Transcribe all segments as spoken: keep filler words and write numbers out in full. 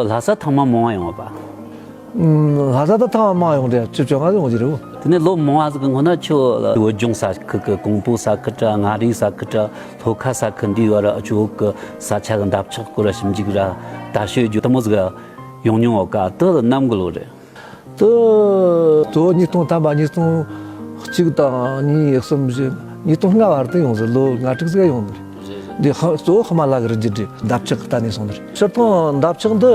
ལྷ་ས་ཐེངས་མ་མང་བ་ཡོང་བ་པ། ཨུམ། ལྷ་ས་ད་ཐེངས་མ་མང་བ་ཡོང་དེ་བཅུ་བཅོ་ལྔ་ཡོང་གི་རེད། དེ་ནས་ལོ་མང་བ་ཟིག་གི་སྔོན་ན་ཁྱོད་བོད་ལྗོངས་ས་ཁུལ་གི་ཀོང་པོ་ས་ཁུལ་ར། མངའ་རིས་ས་ཁུལ་ར། ལྷོ་ཁ་ས་ཁུལ་འདི་བར་ཨ་ཅོ་གི་ས་ཆ་གི་འདབ་ཆགས་སྐོར་ར་ཞིབ་འཇུག་ར་ད་ཤོད་རྒྱུ་དེ་མོ་ཟིག་ཡོང་མྱོང་བ་ཀ། དེ་ནམ་གི་ལོ་རེད། དེ་གཙོ་བོ་ཉིས་སྟོང་ཐམ་པ། ཉིས་སྟོང་གཅིག་དང་གཉིས་གསུམ་བཞི། ཉིས་སྟོང་ལྔ་བར་དུ་ཡོང་ཟིག། ལོ་ལྔ་དྲུག་ཟིག་ཡོང་ནི་རེད། འདི་ཧ་གཙོ་བོ་ཧི་མ་ལ་གི་རི་རྒྱུད་རེད། འདབ་ཆགས་ལྟ་ནས་སོང་ནི་རེད། སྤྱིར་བཏང་འདབ་ཆགས་འདི་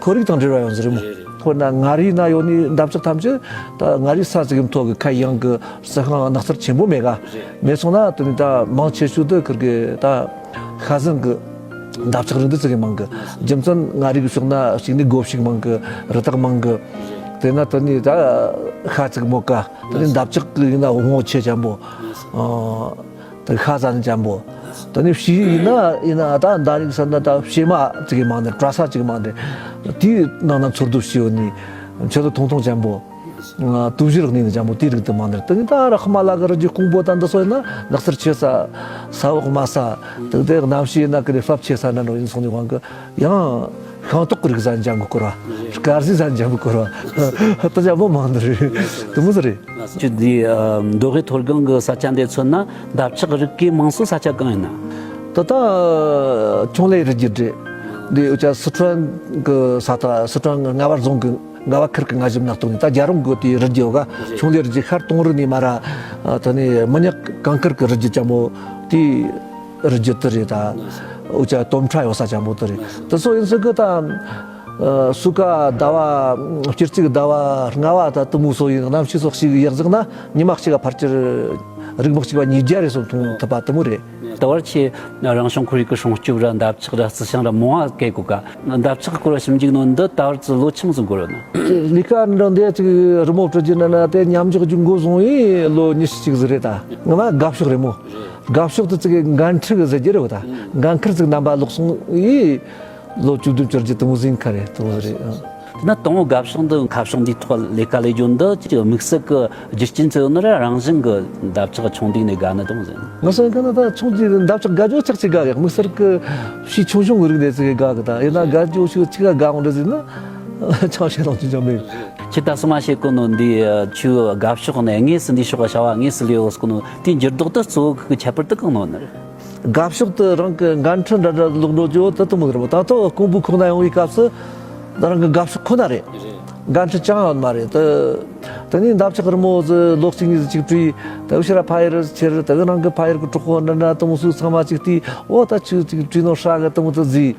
ཁོར་ཡུག་དང་འབྲེལ་བ་ཡོད་ཟིག་རེད་མོ། དཔེར་ན་མངའ་རིས་ན་ཡོད་ནི་འདབ་ཆགས་ཐམས་ཅད་ད་མངའ་རིས་ས་ཟིག་གི་མཐོ་གི་ཁ་ཡངས་གི་རྩི་ཤིང་ནགས་ཚལ་ཆེན་པོ་མེད་ག། མེད་སོང་ན་དེ་ནི་ད་མང་ཆེ་ཤོས་དེ་ཁུར་གི་ད་ཤ་ཟན་གི་འདབ་ཆགས་རིགས་འདི་ཙི་གེ་མང་གི། རྒྱུ་མཚན་མངའ་རིས་གི་ཕྱོགས་ན་གཅིག་ནི་སྒོ་ཕྱུགས་མང་གི། རི་དྭགས་མང་གི། དེ་ན་དེ་ནི་ད་ཤ་ཙིག་མོ་ཀ། དེ་ནི་འདབ་ཆགས་གི་ཡིན་ན་ངོ་ཆེ་ཅན་པོ། ཨ། དེ་ཤ་ཟན་ཅན་པོ། དེ་ནི་བྱི་ཡིན་ན་ཡིན་ན་ད་འདབ་རིགས་ས་ན་ད་བྱེ་མ་ཙི་གེ་མང་ནི། བྲག་ས་ཙི་གེ་མང་ནི། དེའི་ནང་ན་འཚོ་སྡོད་བྱས་ཡོད་ནི་མཆུ་ཏོ་ཐུང་ཐུང་ཅན་པོ། ཨ། དུས་བཞིར་གནས་ནི་ཅན་པོ་དེའི་རིགས་དེ་མང་ནི་རེད། དེ་ནི་ད་ར་ཧི་མ་ལ་གི་རི་རྒྱུད་ཀོང་པོ་དང་འདི་སོགས་ཡིན་ན་ནགས་ཚལ་ཆེ་ས། ས་འོག་དམའ་ས། དེ་དེ་གནམ་གཤིས་ཡིན་ན་ཀི་རེ་ཧྥབ་ཆེ་ས་ན་འགྲོ་ཡིན་སོང་ནི་དབང་གི། ཡང་ཤིང་ཏོག་གི་རིགས་ཟན་ཅན་གི་སྐོར་བ། དཀར་ཟས་ཟན་ཅན་གི་སྐོར་བ། དེ་ཅན་པོ་མང་ནི་རེད། དེ་མོ་ཟིག་རེད། ཁྱོད་འདི་ཨ་མདོ་དབུས་མཐོ་སྒང་གི་ས་ཆ་འདི་མཚོན་ན་འདབ་ཆགས་རིགས་ཀྱི་མང་ཤོས་ས་ཆ་གང་ཡིན་ན། ད་ལྟ་ཁྱུང་ལེ་རི་རྒྱུད་རེད། འདི་འུ་ཅག་སི་ཁྲོན་གི་ས་ཐག། སི་ཁྲོན་རྔ་བ་རྫོང་གི་རྔ་བ་ཁུལ་གི་མངའ་ཞབས་ན་གཏོགས་ནས། ད་རྒྱལ་རོང་གི་དེའི་རི་རྒྱུད་ག། ཁྱུང་ལེ་རི་རྒྱུད་ཤར་དུང་རི་ནས་མར་ར། ཨ། དེ་ནས་མི་ཉག་གངས་དཀར་གི་རི་རྒྱུད་ཅན་པོ་དེའི་རི་རྒྱུད་དེ་རེད། ད་འུ་ཅག་དོམ་ཁྲ་ཡོད་ས་ཅན་པོ་དེ་རེད། དེ་སོགས་ཡིན་ཟེར་གི། ད་ཨ་སོས་ཀ་ཟླ་བ། སྤྱི་རྩིས་ཟླ་བ་ལྔ་བ་ད་དེ་མོ་སོགས་ཡིན། གནམ་གཤིས་སོགས་ཤིག་ཡག་ཟིག་ན་ཉི་མ་གཅིག་ག་ཕལ་ཆེར་རིགས་མི་གཅིག་པ་ཉིས་བརྒྱ་རེ་སོགས་མཐོང་ཐུབ་པ་དེ་མོ་རེད། ད་བར་ཆེ་རང་བྱུང་ཁོར་ཡུག་གི་སྲུང་སྐྱོབ་ར་འདབ་ཆགས་ར་རྩི་ཤིང་ར་མང་བ་བཀལ་གོ་ཀ། འདབ་ཆགས་སྐོར་བ་ཞིབ་འཇུག་ནོ་འདི་ད་བར་ཙི་ལོ་ཆི་མོ་ཟིག་འགོར་ཡོད་ན། ལས་ཀ་འདྲ་འདི་ཅིག་རི་མོ་བྲི་རྒྱུ་ན་ན་དེ་མཉམ་འཇོག་རྒྱུ་འགོ་བཟུང་བའི་ལོ་ཉི་ཤུ་གཅིག་ཟིག་རེད། ད་ངོ་མ་དགའ་ཕྱོགས་རེད་མོ། དགའ་ཕྱོགས་དེ་ཅིག་འགན་འཁྲི་གི་ཟེར་རྒྱུ་རེད་བ། ད་འགན་ཁུར་ཅིག་རྣམ་པ་ལོག་སོང་བའི་ལོ་བཅུ་བདུན་བཅོ་བརྒྱད་དེ་མོ་ཟིག་ཁ་རེད། དེ་མོ་ཟིག་རེད། ཨ། དེ་ན་དང་པོ་དགའ་ཕྱོགས་འདི། ཁ་ཕྱོགས་འདིའི་ཐོག་ལས་ཀ་ལས་རྒྱུ་འདི་ཅིག་དམིགས་བསལ་གི་རྒྱུ་རྐྱེན་ཚོ་ཡོད་ནི་ར། རང་བཞིན་གི་འདབ་ཆགས་ཆུང་དུས་ནས་དགའ་ནི་དང་ཟེར། ངོ་སོ་ག་ན་ད་ཆུང་དུས་འདབ་ཆགས་དགའ་རྒྱུ་ཆགས་ཆེ་དགའ་གི། དམིགས་བསལ་གི་བྱིའུ་ཆུང་ཆུང་གི་རིགས་འདི་ཚོ་གི་དགའ་གི། ད་ཡིན་ན་དགའ་རྒྱུ་ཆུ་ཆི་ག་དགའ་འོང་འདྲ་ཟེར་ན་ཅང་བཤད་ལོང་ཅི་ཅང་མེད། ཁྱེད་ད་སོ་མ་བཤད་གོ་ནོ་འདི་ཆུ་དགའ་ཕྱོགས་ནས་དངོས་སུ་འདི་ཕྱོགས་བྱ་བ་དངོས་སུ་ལས་འོ་ཟེར་གོ་ནོ་དེའི་འགྱུར་ལྡོག་དེ་གཙོ་བོ་གི་ཁྱད་པར་དེ་གང་ནོ་ནི་རེད། དགའ་ཕྱོགས་དེ་རང་གི་འགན་འཁྲི་འདྲ་འདྲ་ལོག་འགྲོ་རྒྱུ་དེ་དེ་མོ་རེད་མོ། ད་ལྟ་ཀོང་པོ་ཁོག་ན་ཡོང་བའི་སྐབས་སུ་ད་རང་གི་དགའ་ཕྱོགས་ཁོ་ན་རེད། འགན་འཁྲི་ཅང་ཡོད་མ་རེད། དེ་དེ་ནས་འདབ་ཆགས་རི་མོ་ཟིག་ལོ་གཅིག་གཉིས་ཟིག་ཅིག་བྲིས། དེ་ཕྱིར་ཕ་ཡུལ་ཁྱེར། དེ་རང་གི་ཕ་ཡུལ་གི་གྲོགས་པོ་འདྲ་འདྲ་དེ་མོ་སུ་ཚང་མ་ཅིག་བལྟས། འོ་ད་ཆུ་ཅིག་བྲིས་ནོ་ཧྲ་གི་དེ་མོ་དེ་ཟིག།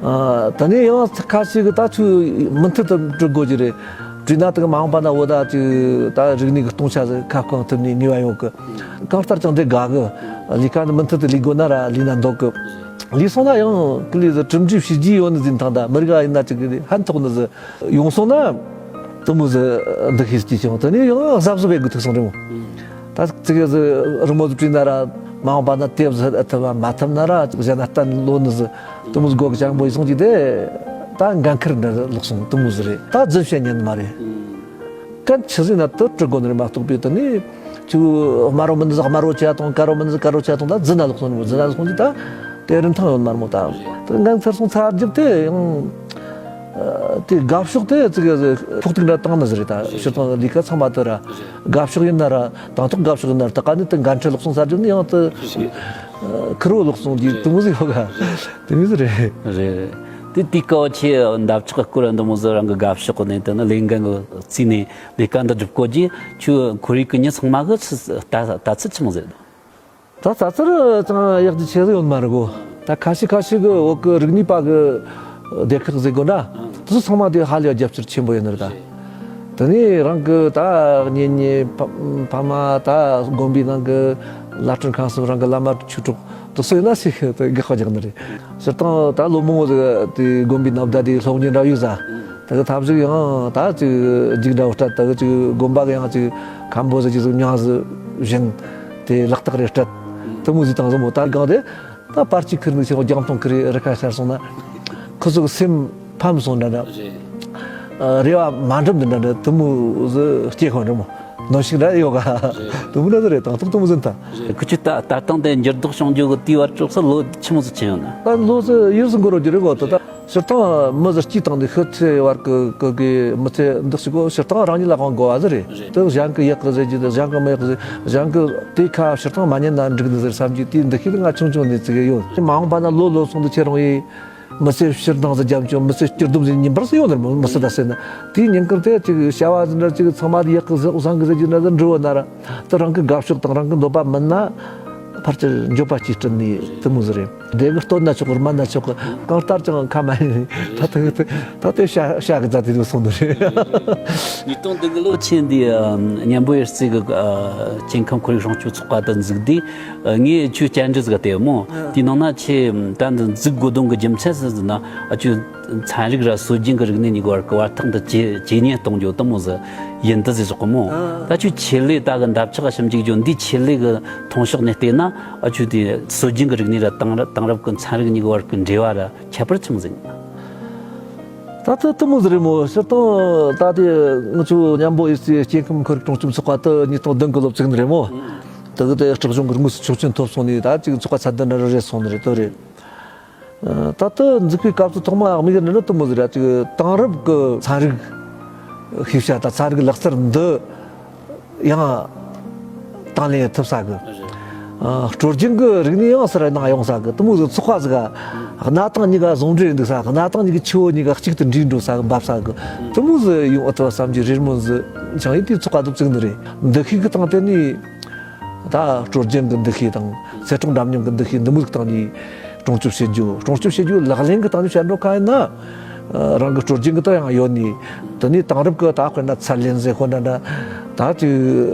ཨ། དེ་ནས་ཡང་ཁ་ཤས་ཀྱིས་ད་ཆུ་མུ་མཐུད་དུ་འབྲི་དགོས་ཀྱི་རེད། བྲིས་ན་དེ་གི་མ་འོངས་པ་ན་འོ་ད་ཅིག་ད་རིག་གནས་ཀྱི་སྟོང་ཆ་ཟིག་ཁ་བསྐང་ཐུབ་ནས་ནུས་པ་ཡོང་གི། གང་ལྟར་ཀྱང་འདི་དགའ་གི། ལས་ཀ་འདི་མུ་མཐུད་དུ་ལས་དགོས་ན་ར་ལས་ན་འདོད་གི། ལས་སོང་ན་ཡང་ཀུ་ལི་ཟིག་གྲུབ་འབྲས་བྱས་རྗེས་ཡོད་ནི་ཟིག་ཐང་། ད་མི་རིགས་ཡིན་ན་ཅིག་གི་ཕན་ཐོགས་ནི་ཟིག་ཡོང་སོང་ན་དེ་མོ་ཟིག་འདུ་ཤེས་སྐྱེས་བྱུང་། དེ་ནས་ཡང་གཟབ་གཟབ་བྱེད་དགོས་ཐུག་སོང་རེད་མོ། ད་ཅིག་གི་ཟིག་རི་མོ་ཟིག་བྲིས་ན་ར་མ་འོངས་པ་ན་དེབ་ཟིག་ཨེ་ཐུབ་པ། མ་ཐུབ་ན་ར་ཅིག་གཞན་ན་གཏན་ལོ་ནི་ཟིག་དེ་མོ་སྒོ་གི་ཅང་པོ་ཡིན་སོང་གི། དེ་ད་འགན་ཁུར་འདྲ་ལོག་སོང་དེ་མོ་ཟིག་རེད། ད་རྫུན་བཤད་ཉན་མ་རེད། གན་ཆི་ཟིག་ན་དེ་བྲི་དགོས་ནི་རེད་མ་གཏོགས་པའི། དེ་ནས་ཁྱོད་དམར་བོ་མིན་ཟིག་དམར་བོ་བྱས་དང་། དཀར་བོ་མིན་ཟིག་དཀར་བོ་བྱས་དང་། ད་རྫུན་ན་ལོག་སོང་ནི་མོ། རྫུན་ན་ལོག་སོང་གི། ད་དེ་རིན་ཐང་ཡོད་མ་རེད་མོ། ད་དེ་འགན་ཁུར་སོང་ཚར་རྒྱུ་དེ་ཡང་དེ་དགའ་ཕྱོགས་དེ་ཅིག་ཕོག་ཐུག་འདྲ་བཏང་ནི་ཟིག་རེད། ད་སྤྱིར་བཏང་ལས་ཀ་ཚང་མ་དེ་ར་དགའ་ཕྱོགས་ཡིན་ན་ར། དང་ཐོག་དགའ་ཕྱོགས་ཡིན་ན་ར། ད་ག་ནས་དེ་འགན་འཁྲི་ལོག་སོང་ཚར་རྒྱུ་ནི་ཡང་དེ། ཨ། ཁུར་བོ་ལོག་སོང་གི་དེ་མོ་ཟིག་ཡོད་ག། དེ་མོ་ཟིག་རེད། རེད་རེད། དེ་དུས་སྐབས་ཁྱེད་འདབ་ཆགས་སྐོར་འདི་མོ་ཟིག་རང་གི་དགའ་ཕྱོགས་ནས་དེ་ནི་ལས་འགན་གི་བརྩིས་ནས་ལས་ཀ་འདི་སྒྲུབ་གོ་རྗེས་ཁྱོད་ཁོར་ཡུག་གི་མྱི་ཚང་མ་གི་ལྟ་ལྟ་ཚུལ་ཆི་མོ་ཟིག་རེད། ད་ལྟ་ཚུལ་ཅང་ཡག་རྒྱུ་ཆེ་ཟིག་ཡོད་མ་རེད་གོ། ད་ཁ་ཤས་ཁ་ཤས་གི་བོད་གི་རིག་གནས་པ་གི་སྡེ་ཁག་ཟེར་དགོས་འདྲ། དེ་ཚོ་ཚང་མ་དེ་ཧ་ལས་རྒྱབ་སྐྱོར་ཆེན་པོ་ཡོད་ནི་རེད་ད། དེ་ནས་རང་གི་ད་གཉེན་ཉེ་ཕ་ཕ་མ། ད་དགོན་པའི་ནང་གི་བླ་སྤྲུལ་མཁན་གསུམ། རང་གི་བླ་མ་ཆོས་གྲོགས་དེ་ཚོ་ཡིན་ན་ཞིག་དེ་དགག་པ་རྒྱག་ནི་རེད། སྤྱིར་བཏང་ད་ལོ་མང་པོ་ཟིག་དེ་དགོན་པའི་ནང་བསྡད་དེ་སློབ་གཉེར་འདྲ་ཡོད་ས། དེ་གི་ཐབས་ཤིག་ཡང་ད་ཅིག་རྒྱུགས་འདྲ་བོ་སྤྲད། དེ་གི་ཅིག་དགོན་པ་གི་ཡང་ཅིག་མཁན་པོ་ཟིག་ཅིག་ཟིག་མྱིང་ཟིག་བྱིན། དེ་ལག་རྟགས་རེ་སྤྲད། དེ་མོ་ཟིག་བཏང་ཟིག་མོ། ད་གང་དེ་ད་པར་ཆས་ཁུར་ནས་ཆེ་བ་རྒྱང་མཐོང་ཁུར་རེ་རི་ཁ་ཤར་སོང་ན་ཁོ་ཚོ་གི་སེམས་ཕམ་སོང་འདྲ་འདྲ། རེད། ཨ། རེ་བ་མ་འགྲུབ་འདི་འདྲ་འདྲ་དེ་མོ་ཟིག་སྐྱེ་ཁོ་འདྲ་མོ། ནོ་ཞིག་ར་ཡོད་ག། དུམ་བུ་ན་ཟེར་རེད། དང་ཐོག་དུམ་བུ་ཟིན་ཐ། རེད། ཁུ་ཆུ་ད་ལྟ་སྟངས་དེ་འགྱུར་ལྡོག་བྱུང་རྒྱུ་གི་དུས་བར་གྲོགས་སུ་ལོ་ཆི་མོ་ཟིག་ཕྱིན་ཡོད་ན། ད་ལོ་ཟི་ཡུར་ཟིན་གོ་རོ་རྒྱུ་རེད་གོ་ད། ད་སྤྱིར་བཏང་མི་ཟི་སྐྱིད་དང་འདི་ཤི་ཚེ་བར་གི་གི་གི་མི་ཚེ་འདི་ཞིག་གོ་སྤྱིར་བཏང་རང་ཉིད་ལ་དབང་དགོས་བ་ཟི་རེད། རེད། དེ་གཞན་གི་ཡག་གི་ཟེར་རྒྱུ་དེ་གཞན་གི་མི་ཡག་གི་ཟེར། གཞན་གི་དེ་ཁ་སྤྱིར་བཏང་མ་ཉན་ན་འགྲིག་ནི་ཟེར་བསམ་རྒྱུ་དེ་འདི་ཤི་ང་ཆུང་ཆུང་ནས་ཙི་གི་ཡོད། མ་འོངས་པ་ན་ལོ་ལོ་སོང་དུ་ཁྱེད་རང་ཡིན། མི་ཚེ་ཕྱིར་འདང་ཟེར་རྒྱབ་ཆོག་མི་ཚེ་སྐྱིད་སྡུག་ཟེར་ཉིན་པར་ཟེར་ཡོད་ནི་རེད་མོ། མི་ཚེ་ད་ཟེར་ན་དེའི་ཉིན་དཀར་དེ་ཅིག་བྱ་བ་ཟེར་འདྲ་ཅིག་ཚང་མ་ཡག་གི་ཟེར་འོ་སང་གི་ཟེར་གྱི་འདྲ་ཟེར་འགྲོ་བ་ན་ར། དེ་རང་གི་དགའ་ཕྱོགས་དང་རང་གི་འདོད་པ་མིན་ན་ཕར་ཅིག་འགྱོད་པ་ཅིག་སྤྲད་ནས་དེ་མོ་ཟེར་རེད། དེ་གི་སྟོན་ན་ཆོག་གི་རྨ་ན་ཆོག་གི་གང་ལྟར་ཀྱང་ཁ་མ་ཡིན། ད་དེ་ད་དེ་ཤ་ཤ་གི་རྫ་དེ་དུ་སོང་ནི་རེད། ཉིས་སྟོང་བདུན་གི་ལོ་ཆེན་འདི་ཨ་གཉན་པོ་གཡུ་རྩེ་གི་ཨ་སྐྱེ་ཁམས་ཁོར་ཡུག་སྲུང་སྐྱོབ་ཚོགས་པ་དུ་འཛུགས་དུས། ངས་ཁྱོད་བཅར་འདྲི་ཟིག་བལྟས་མོ། ཨ། དེའི་ནང་ན་ཁྱེད་ད་འདི་འཛུགས་དགོས་དོན་གི་རྒྱུ་མཚན་ཟིག་ཟེར་ན། ཨ་ཁྱོད་ཚན་རིག་ར་སྲོལ་རྒྱུན་གི་རིག་གནས་གཉིས་ཀྱི་བར་གི་བར་ཐག་འདི་ཇེ་ཇེ་ཉེ་གཏོང་རྒྱུ་དེ་མོ་ཟིག་ཡིན་འདི་ཟེར་ཟེར་གོ་མོ། ཨ། ད་ཁྱོད་ཆེད་ལས་ད་གི་འདབ་ཆགས་ཞིབ་འཇུག་རྒྱུ་འདི་ཆེད་ལས་གི་མཐོང་ཕྱོགས་ནས་བལྟས་ན། ཨ་ཁྱོད་དེ་སྲོལ་རྒྱུན་གི་རིག་གནས་ར་དེང་རབས་དེང་རབས་གི་ཚན་རིག་གཉིས་ཀྱི་བར་གི་འབྲེལ་བ་ར་ཁྱད་པར་ཆི་མོ་ཟིག་ཡིན། ད་ལྟ་དེ་མོ་ཟིག་རེད་མོ། སྤྱིར་བཏང་ད་དེ་ང་ཚོ་གཉན་པོ་གཡུ་རྩེ་སྐྱེ་ཁམས་ཁོར་ཡུག་སྲུང་སྐྱོབ་ཚོགས་པ་དེ་ཉིས་སྟོང་བདུན་གི་ལོ་བཙུགས་ནི་རེད་མོ། དེ་གི་དེ་སྲིད་གཞུང་གི་དངོས་སུ་ཆོག་མཆན་ཐོབ་སོང་ནས་ད་ཅིག་ཚོགས་པ་ཚད་ལྡན་ར་རེད་སོང་ནི་རེད། དེ་རེད། ད་ལྟ་འཛུགས་པའི་སྐབས་སུ་ཐོག་མ་དམིགས་ཡུལ་འདི་ནི་དེ་མོ་ཟིག་རེད། ཅིག་དེང་རབས་ཀྱི་ཚན་རིག་ཤེས་བྱ་དང་ཚན་རིག་ལག་རྩལ་འདི་ཡང་དང་ལེན་ཐུབ་ས་གི། རེད། ཨ། སྲོལ་རྒྱུན་གྱི་རིག་གནས་ཡང་སར་ནང་ཡོང་ས་གི་དེ་མོ་ཟིག་ཚོགས་པ་ཟིག་ག་གནའ་དེང་གཉིས་ཀ་ཟུང་འབྲེལ་འདུག་ས་གི། གནའ་དེང་གཉིས་ཀྱི་ཆུ་བོ་གཉིས་ཀ་གཅིག་ཏུ་འདྲེས་འགྲོ་ས་གི་འབབ་ས་གི་དེ་མོ་ཟིག་ཡོང་ཨ་ཐུབ་བསམ་གྱི་རེ་སྨོན་ཟིག་བྱུང་ཡིན། དེའི་ཚོགས་པ་དེ་བཙུགས་ནི་རེད། འདུ་ཤེས་ཀྱི་སྟེང་དེ་ནས་ད་སྲོལ་རྒྱུན་གྱི་འདུ་ཤེས་དང་ཚེ་སྲོག་འདྲ་མཉམ་གྱི་འདུ་ཤེས་འདི་མོ་ཟིག་སྟེང་ནས་སྲུང་སྐྱོབ་བྱེད་རྒྱུ། སྲུང་སྐྱོབ་བྱེད་རྒྱུ་ལག་ལེན་གྱི་སྟེང་ནས་བྱེད་འགྲོ་ག་ཡིན་ན། རང་གི་སྲོལ་རྒྱུན་གྱི་ད་ཡང་ཡོད་ནི། དེ་ནས་དེང་རབས་ཀྱི་ད་དཔེར་ན་ཚད་ལེན་ཟེར་ཁོ་འདྲ་འདྲ། ད་ཅིག་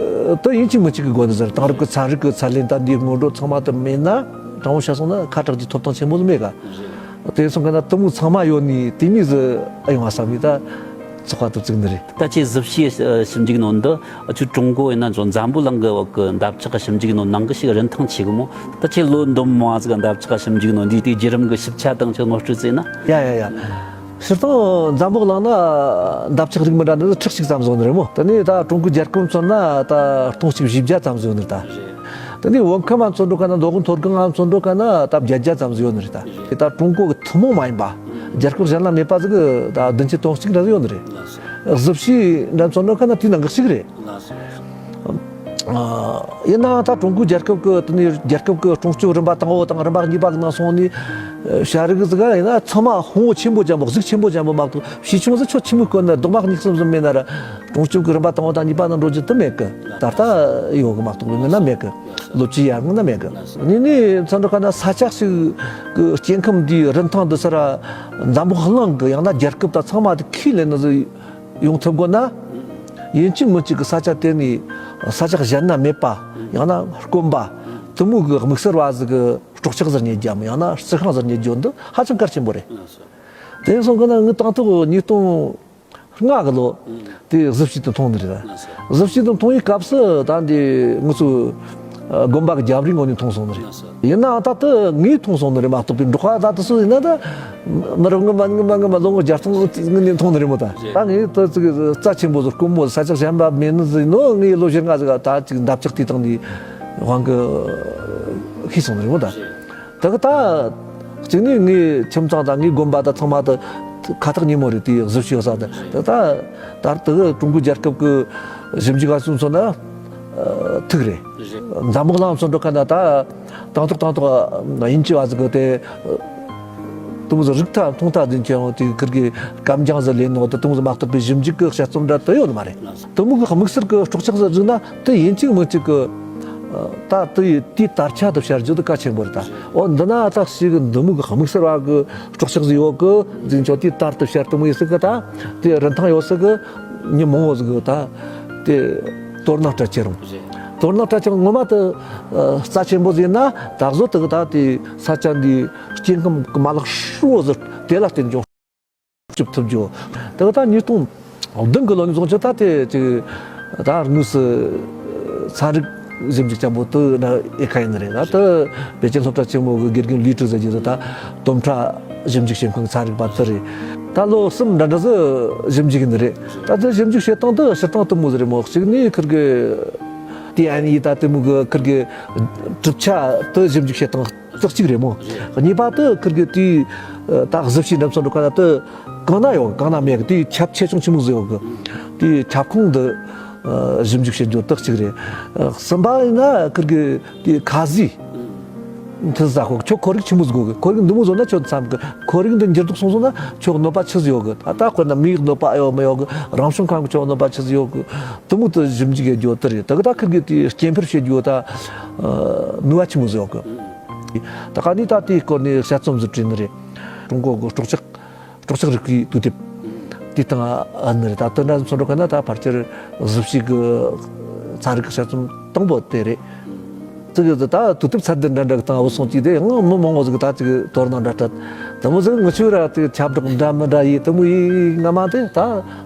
དེ་ཡིན་གཅིག་མིན་གཅིག་གི་སྒོ་ནས་ཟེར། དེང་རབས་ཀྱི་ཚན་རིག་གི་ཚད་ལེན་ད་འདིའི་སྔོན་འགྲོ་ཚང་མ་དེ་མེད་ན། དྲང་པོ་བཤད་སོང་ན་ཁ་གྲག་རྒྱུའི་ཐོབ་ཐང་ཆེན་པོ་ཟིག་མེད་ག། དེ་སོང་གི་ན་དེ་མོ་ཚང་མ་ཡོད་ནི་དེ་མོ་ཟིག་ཨེ་ཡོང་བ་བསམ་ནས་ད་ཚོགས་པ་དེ་བཙུགས་ནི་རེད། ད་ཁྱེད་གཟི་བྱིའུ་ཞིབ་འཇུག་ནོ་འདི་ཨ་ཁྱོད་ཀྲུང་གོ་ཡིན་ན་ཚོ་འཛམ་བུ་གླིང་གི་འོག་གི་འདབ་ཆགས་ཞིབ་འཇུག་ནོ་ནང་གི་ཞིག་རིན་ཐང་ཆེ་གི་མོ། ད་ཁྱེད་ལོ་འདོམ་མང་ཟིག་འདབ་ཆགས་ཞིབ་འཇུག་ནོ་འདི་དེའི་བརྒྱུད་རིམ་གི་ཞིབ་ཆ་དང་ཁྱོད་ངོ་སྤྲོད་བྱས་ན། ཡ་ཡ་ཡ། སྤྱིར་བཏང་འཛམ་བུ་གླིང་ན་འདབ་ཆགས་རིགས་མི་འདྲ་འདི་ཁྲི་གཅིག་ཙམ་བཟོ་ནི་རེད་མོ། དེ་ནས་ད་ཀྲུང་གོའི་རྒྱལ་ཁབ་མཚོན་ན་ད་སྟོང་གཅིག་བཞི་བརྒྱ་ཙམ་བཟོ་ནི་རེད་ད། དེ་ནས་བོད་ཁམས་མཚོན་འགྲོ་ག་ན་མདོ་དབུས་མཐོ་སྒང་མཚོན་འགྲོ་ག་ན་ད་བརྒྱད་བརྒྱ་ཙམ་ཟིག་ཡོད་ནི་རེད་ད། དེ་ད་ཀྲུང་གོ་གི་ཐུན་མོང་མ་ཡིན་པ། རྒྱལ་ཁབ་གཞན་ལ་མེད་པ་ཟིག་གི་ད་བདུན་ཅུ་དོན་གཅིག་འདྲ་ཟིག་ཡོད་ནི་རེད། གཟི་བྱིའུ་འདྲ་མཚོན་འགྲོ་ག་ན་དེའི་ནང་གི་གཅིག་རེད། ཨ། ཡིན་ནའང་ད་ཀྲུང་གོའི་རྒྱལ་ཁབ་ཀྱི་དེ་ནས་རྒྱལ་ཁབ་ཀྱི་སྲུང་སྐྱོབ་རིམ་པ་དང་པོ་དང་རིམ་པ་གཉིས་པ་གི་ནང་སོང་ནས་བྱ་རིགས་ཟིག་ཡིན་ན་ཚང་མ་ཕུང་བོ་ཆེན་པོ་ཅན་པོ་གཟུགས་ཆེན་པོ་ཅན་པོ་མ་གཏོགས་བྱིའུ་ཆུང་ཟིག་ཁྱོ་ཆི་མོ་བཀོད་ན་རྡོག་མ་གཉིས་གསུམ་ཟིག་མེད་ན་ར་སྲུང་སྐྱོབ་ཀྱི་རིམ་པ་དང་པོ་དང་གཉིས་པ་ནང་འགྲོ་རྒྱུ་དེ་མེད་གི། ད་ལྟ་ཡོད་གི་མ་གཏོགས་ཡིན་ན་མེད་གི། ལོ་བཅུའི་ཡར་སྔོན་ན་མེད་གི། ནི་ནི་མཚོན་འགྲོ་ག་ན་ས་ཆ་ཞིག་གི་སྐྱེ་ཁམས་འདིའི་རིན་ཐང་འདི་ས་ར་འཛམ་བུ་གླིང་གི་ཡང་ན་རྒྱལ་ཁབ་དང་ཚང་མ་དེ་ཁས་ལེན་ནི་ཟིག་ཡོང་ཐུབ་དགོས་ན། ཡིན་གཅིག་མིན་གཅིག་གི་ས་ཆ་དེ་ནས་ས་ཆ་གཞན་ན་མེད་པ་ཡང་ན་དཀོན་པ་དེ་མོ་གི་དམིགས་བསལ་བ་ཟིག་གི་སྲོག་ཆགས་ཟེར་རྙེད་རྒྱུ་ཡང་ན་རྩི་ཤིང་ཟེར་རྙེད་རྒྱུ་འདི་ཧ་ཅང་གལ་ཆེན་པོ་རེད། དེ་སོང་གི་ན་ངས་དང་ཐོག་ཉིས་སྟོང་ལྔ་གི་ལོ་དེ་གཟི་བྱིའུ་དེ་མཐོང་ནི་རེད། གཟི་བྱིའུ་དེ་མཐོང་བའི་སྐབས་སུ་ད་འདི་ང་ཚོ་དགོན་པ་གི་རྒྱབ་རིའི་ངོས་ནས་མཐོང་སོང་ནི་རེད། ཡིན་ནའང་ད་ལྟ་ངས་མཐོང་སོང་ནི་རེད་མ་གཏོགས་པའི་འབྲོག་པ་ད་དེ་ཚོ་ཡིན་ན་ད་མི་རབས་སྔོན་མ་སྔོན་མ་སྔོན་མ་ལོ་ངོ་བརྒྱ་སྟོང་སྔོན་ནས་མཐོང་ནི་རེད་མོ། ད་ད་ངས་ད་ཅིག་རྩ་ཆེན་པོ་ཟིག་དཀོན་མོ་ས་ཆ་གཞན་པ་མེད་ནི་ཟིག་ནོ། ངས་ལོ་བཞི་ལྔ་ཟིག་ད་ཅིག་འདབ་ཆགས་དེའི་སྟེང་ནས་དབང་གི་ཤེས་སོང་ནི་རེད་མོ། ད་ད་གི་ད་གཅིག་ནས་ངའི་ཁྱིམ་ཚང་དང་ངའི་དགོན་པ་དང་ཚང་མ་ད་ཁ་ཐག་ཉེ་མོ་རེད། དེའི་གཟི་བྱིའུ་ས་ད་ད་ད་ད་ཀྲུང་གོའི་རྒྱལ་ཁབ་ཀྱི་ཞིབ་འཇུག་པ་ཚོ་མཚོན་ན་ཐུག་རེད། འཛམ་བུ་གླིང་མཚོན་འགྲོ་ག་ན་ད་དང་ཐོག་དང་ཐོག་དབྱིན་ཇི་བ་ཟིག་གི་དེ་དེ་མོ་ཟིག་རིག་ཐལ་མཐོང་ཐལ་ཟིན་ཀྱང་དེ་ཁིར་གི་སྐམ་རྐྱང་ཟིག་ལེན་ནོ་ད་དེ་མོ་ཟིག་མ་གཏོགས་པའི་ཞིབ་འཇུག་གི་དཔྱད་རྩོམ་འདྲ་དེ་ཡོད་ནི་མ་རེད། དེ་མོ་གི་དམིགས་བསལ་གི་སྲོག་ཆགས་ཟིག་རིག་ན་དེ་ཡིན་གཅིག་མིན་གཅིག་གི་ད་དེ་ཡི་དེའི་དར་ཆ་དེ་བཤར་རྒྱུ་དེ་གལ་ཆེན་པོ་རེད་ད། འོ་འདི་ན་ད་ཞིག་གི་འདི་མོ་གི་དམིགས་བསལ་བ་གི་སྲོག་ཆགས་ཟིག་ཡོད་གི་ཟིན་ཆོག་དེའི་དར་དེ་བཤར་དེ་མོ་ཡིན་སྲིད་གི་ད་དེ་རིན་ཐང་ཡོད་སྲིད་གི། མི་མང་བོ་ཟིག་གི་ད་དེ་དོ་སྣང་སྤྲད་ཁྱེར་རུང་། དོ་སྣང་སྤྲད་ཁྱེར་ངོ་མ་དེ་རྩ་ཆེན་པོ་ཟིན་ན་ད་གཟོད་དེ་གི་ད་དེ་ས་ཆ་འདིའི་སྐྱེ་ཁམས་གི་མ་ལག་ཧྲིལ་བོ་ཟིག་དེ་ལ་བརྟེན་ཀྱང་སྐྱོབ་ཐུབ་རྒྱུ། དེ་གི་ད་ཉིས་སྟོང་བདུན་གི་ལོ་ནས་བཟུང་ཆེ་ད་དེ་ཅིག་ད་དངོས་སུ་ཚན་རིག་ཞིབ་འཇུག་ཅན་པོ་དེ་ན་ཨེ་ཁ་ཡིན་ནི་རེད། ད་དེ་པེ་ཅིན་སློབ་གྲྭ་ཆེན་མོ་གི་དགེ་རྒན་ལུའི་ཀྲི་ཟེར་རྒྱུ་དེ་ད་དོམ་ཁྲ་ཞིབ་འཇུག་བྱེད་མཁན་གི་ཚན་རིག་པ་དེ་རེད། ད་ལོ་གསུམ་འདྲ་འདྲ་ཟིག་ཞིབ་འཇུག་ཡིན་ནི་རེད། ད་དེ་ཞིབ་འཇུག་བྱེད་སྟངས་དེ་བྱེད་སྟངས་དེ་མོ་ཟིག་རེད་མོ། གཅིག་ནས་ཁིར་གི་དེ་ཨ་ནི་ད་དེ་མོ་གི་ཁིར་གི་གྲུབ་ཆ་དེ་ཞིབ་འཇུག་བྱེད་སྟངས་དེ་གཅིག་རེད་མོ། གཉིས་པ་དེ་ཁིར་གི་དེའི་ད་གཟི་བྱིའུ་འགྲེམས་ཚོགས་འགྲོ་ག་ན་དེ་གང་ན་ཡོད་གང་ན་མེད་གི། དེའི་ཁྱབ་ཆེ་ཆུང་ཆི་མོ་ཟིག་ཡོད་གི། དེའི་ཁྱབ་ཁོངས་འདི་ཞིབ་འཇུག་བྱེད་རྒྱུ་དེ་གཅིག་རེད། གསུམ་པ་ཡིན་ན་ཁིར་གི་དེའི་ཁ་ཟས། མཐུན་ས་ཁོ་ཁྱོད་ཁོར་ཡུག་ཆི་མོ་ཟིག་དགོས་གི། ཁོར་ཡུག་འདི་མོ་བཟོ་ན་ཁྱོད་འཚམ་གི། ཁོར་ཡུག་འདི་འགྱུར་ལྡོག་སོང་སོང་ན་ཁྱོད་གནོད་པ་ཆི་ཟིག་ཡོད་གི། ད་ལྟ་དཔེར་ན་མིའི་གནོད་པ་ཨེ་ཡོད་མི་ཡོད་གི། རང་བྱུང་ཁམས་ཀྱི་ཁྱོད་གནོད་པ་ཆི་ཟིག་ཡོད་གི། དེ་མོ་དེ་ཞིབ་འཇུག་ཡེད་རྒྱུ་དེ་རེད། དེ་གི་ད་ཁིར་གི་དེའི་སྐྱེ་འཕེལ་བྱེད་རྒྱུ་ད་ནུས་པ་ཆི་མོ་ཟིག་ཡོད་གི། ད་ག་ནས་ད་དེའི་སྐོར་ནས་དཔྱད་རྩོམ་ཟིག་བྲིས་ནི་རེད། ཀྲུང་གོ་གི་སྲོག་ཆགས། སྲོག་ཆགས་རིག་པའི་དུས་དེབ་དེའི་སྟེང་ཨ་ནི་རེད། ད་དོན་དག་ཚོ་འགྲོ་ག་ན་ད་ཕལ་ཆེར་གཟི་བྱིའུ་གི་ཚན་རིག་གི་དཔྱད་རྩོམ་དང་པོ་དེ་རེད། ཙི་གི་ད་དུས་དེབ་ཚད་ལྡན་འདྲ་འདྲ་གི་སྟེང་འུ་སོང་གཅིག་དེ་ཡང་མི་མང་བོ་ཟིག་ད་ཅིག་དོ་སྣང་འདྲ་སྤྲད། དེ་མོ་ཟིག་ངི་ཆོས་ར་དེ་ཁྱབ་བསྒྲགས་འདྲ་མི་འདྲ་ཡིས་དེ་མོ་ཡིས་སྔ་མ་དེ་ད་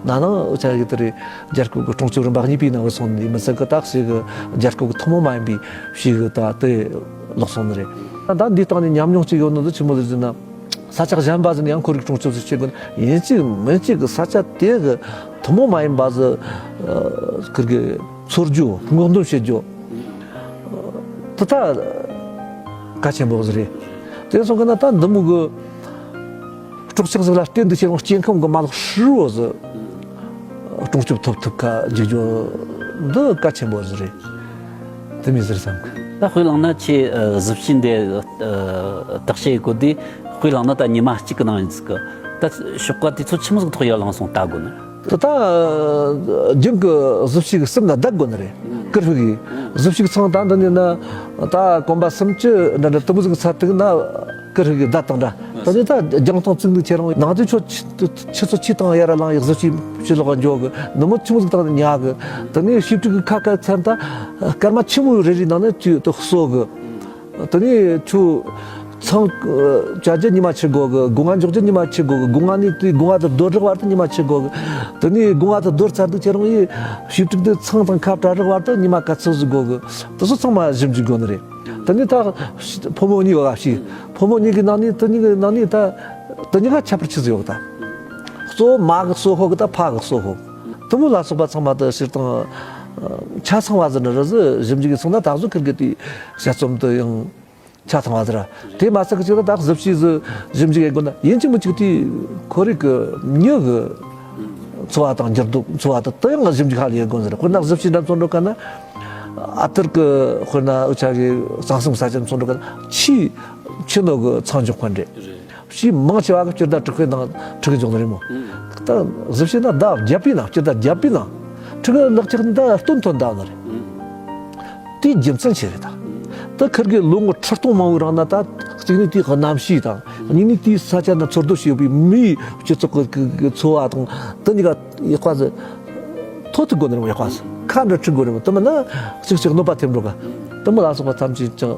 ན་ནིང་འུ་ཅག་གི་དེ་རེད། རྒྱལ་ཁབ་ཀྱི་སྲུང་སྐྱོབ་རིམ་པ་གཉིས་པའི་ནང་འུ་སོང་ནི་མི་ཚད་གི་ད་ཞིག་གི་རྒྱལ་ཁབ་ཀྱི་ཐུན་མོང་མ་ཡིན་པའི་ཞིག་གི་ད་དེ་ལོག་སོང་ནི་རེད། ད་འདིའི་སྟེང་ནས་ཉམས་མྱོང་གཅིག་ཡོད་ནི་འདི་ཆི་མོ་ཟིག་ཟེར་ན། ས་ཆ་གཞན་པ་ཟིག་ནས་ཡང་ཁོར་ཡུག་སྲུང་སྐྱོབ་ཟིག་བྱེད་དགོས་ན། ཡིན་གཅིག་མིན་གཅིག་གི་ས་ཆ་དེ་གི་ཐུན་མོང་མ་ཡིན་པ་ཟིག་ཁིར་གི་འཚོལ་རྒྱུ་སྔོག་འདོན་བྱེད་རྒྱུ་དེ་ད་གལ་ཆེན་པོ་ཟིག་རེད། དེ་སོང་གི་ན་ད་འདི་མོ་གི་སྲོག་ཆགས་ཟིག་ལ་བརྟེན་དུ་བྱེད་རུང་སྐྱེ་ཁམས་གི་མ་ལག་ཧྲིལ་བོ་ཟིག་སྲུང་སྐྱོབ་ཐོབ་ཐུབ་ཁ་འཇུག་རྒྱུ་འདི་གལ་ཆེན་པོ་ཟིག་རེད། དེ་མོ་ཟིག་བསམ་གི། ད་དཔེ་བླངས་ན་ཁྱེད་གཟི་བྱིའུ་འདི་བརྟག་དཔྱད་ཡེད་གོ་དུས། དཔེ་བླངས་ན་ད་ཉི་མ་གཅིག་གི་ནང་ཡིན་ཟིག་གི། ད་ཞོགས་ཀ་དུས་ཚོད་ཆི་མོ་ཟིག་ཐོག་ཡར་ལངས་སོང་ལྟ་དགོས་ནི། ད་ད་རྒྱུན་གི་གཟི་བྱིའུ་གི་གསེབ་ན་བསྡད་དགོས་ནི་རེད། ཀིར་ཧྥི་གི་གཟི་བྱིའུ་གི་ཚང་ད་འདི་ནས་ན་ད་གོམ་པ་སུམ་ཅུ་འདྲ་འདྲ་དུམ་བུ་ཟིག་ཚར་ཐུག་ན་ཀིར་ཧྥི་གི་བསྡད་དང་འདྲ། ད་ནི་ད་རྒྱང་མཐོང་བཙུགས་ནི་ཁྱེད་རང་ནང་དུ་ཁྱོད་ཆུ་ཚོད་ཆུ་དང་ཡར་ལངས་ཡག་གཟི་བྱིའུ་ཕྱི་ལོགས་འགྱོ་གི། ནུབ་མོ་ཆུང་ཟིག་དང་ཉལ་གི། ད་ནི་ཞིབ་ཕྲུག་གི་ཁ་ཁ་ཚར་ད་སྐར་མ་ཆི་མོ་རེ་རེའི་ནང་ནས་ཁྱོད་དུ་གསོ་གི། དེ་ནས་ཁྱོད་ཚང་བཅའ་རྒྱུ་ཉི་མ་ཆི་དགོས་གི། སྒོ་ང་འཇོག་རྒྱུ་ཉི་མ་ཆི་དགོས་གི། སྒོ་ང་ནས་དེ་སྒོ་ང་དུ་རྡོ་བསྒྲག་བར་དུ་ཉི་མ་ཆི་དགོས་གི། དེ་ནས་སྒོ་ང་དུ་རྡོ་ཚར་དུས་ཁྱེད་རང་ཡིས་ཞིབ་ཕྲུག་དེ་ཚང་དང་ཁ་བྲལ་རག་བར་དུ་ཉི་མ་ག་ཚོད་ཟིག་དགོས་གི། དེ་ཚོ་ཚང་མ་ཞིབ་འཇུག་དགོས་ནི་རེད། དེ་ནས་ད་ཕོ་མོ་གཉིས་བ་ཞིག་ཕོ་མོ་གཉིས་ཀྱི་ནང་ནས་དེ་གཉིས་ཀྱི་ནང་ནས་ད་དེ་གཉིས་ཀ་ཁྱད་པར་ཆི་ཟིག་ཡོད་གི། ད་གཙོ་བོ་མ་གི་གསོ་ཕོད་གི་ད་ཕ་གི་གསོ་ཕོད་གི། དེ་མོ་ལ་སོགས་པ་ཚང་མ་དེ་སྤྱིར་བཏང་ཆ་ཚང་བ་ཟིག་འདྲ་རེད་ཟིག་ཞིབ་འཇུག་གི་སོང་ན་ད་གཟོད་ཁིར་གི་དེའི་དཔྱད་རྩོམ་དེ་ཡང་ཆ་ཚང་བ་ཟིག་ར། དེ་མ་ཟད་གི་ཅིག་ད་ད་གཟི་བྱིའུ་ཟིག་ཞིབ་འཇུག་ཡེད་དགོས་ན་ཡིན་གཅིག་མིན་གཅིག་དེའི་ཁོར་ཡུག་གི་མྱི་གི་འཚོ་བ་དང་འགྱུར་ལྡོག་འཚོ་བ་དེ་དེ་ཡང་ཞིབ་འཇུག་ཧ་ལས་ཡེད་དགོས་ཟེར། དཔེར་ན་གཟི་བྱིའུ་འགྲེམས་ཚོགས་འགྲོ་ག་ན་ཨ་ཐུར་གི་དཔེར་ན་འུ་ཅག་གི་གཙང་གསུམ་ས་ཆ་འགྲེམས་ཚོགས་འགྲོ་ག་ན་ཆུའི་ཆུ་ནོར་གི་ཚང་འཇོག་མཁན་རེད། ཆུའི་མང་ཆེ་བ་གི་སྤྱི་ཟླ་དྲུག་པའི་ནང་ཁྲི་གི་འཇོག་ནི་རེད་མོ། ད་གཟི་བྱིའུ་ན་ཟླ་བརྒྱད་པའི་ནང་སྤྱི་ཟླ་བརྒྱད་པའི་ནང་ཁྲི་གི་ལག་ཆགས་ནི་ད་སྟོན་ཐོན་ད་ནི་རེད། དེའི་རྒྱུ་མཚན་ཆི་རེད་ད། ད་ཁིར་གི་ལོ་ངོ་ཁྲི་སྟོང་མང་བོའི་རིང་ན་ད་གཅིག་ནི་དེའི་གནམ་གཤིས་དང་གཉིས་ནི་དེའི་ས་ཆ་ན་འཚོ་སྡོད་བྱས་ཡོད་པའི་མིའི་སྤྱི་ཚོགས་ཀྱི་ཀྱི་འཚོ་བ་དང་དེ་གཉིས་ཀ་ཡག་པ་ཟིག་ཐོ་ཐུག་དགོས་ནི་རེད་མོ། ཡག་པ་ཟིག་ཁ་འདྲ་ཁྲིད་དགོས་ནི་རེད་མོ། དེ་མིན་ན་གཅིག་གཅིག་གནོད་པ་ཐེབས་འགྲོ་ག། དེ་མོ་ལ་སོགས་པ་ཐམས་ཅད་ཀྱང་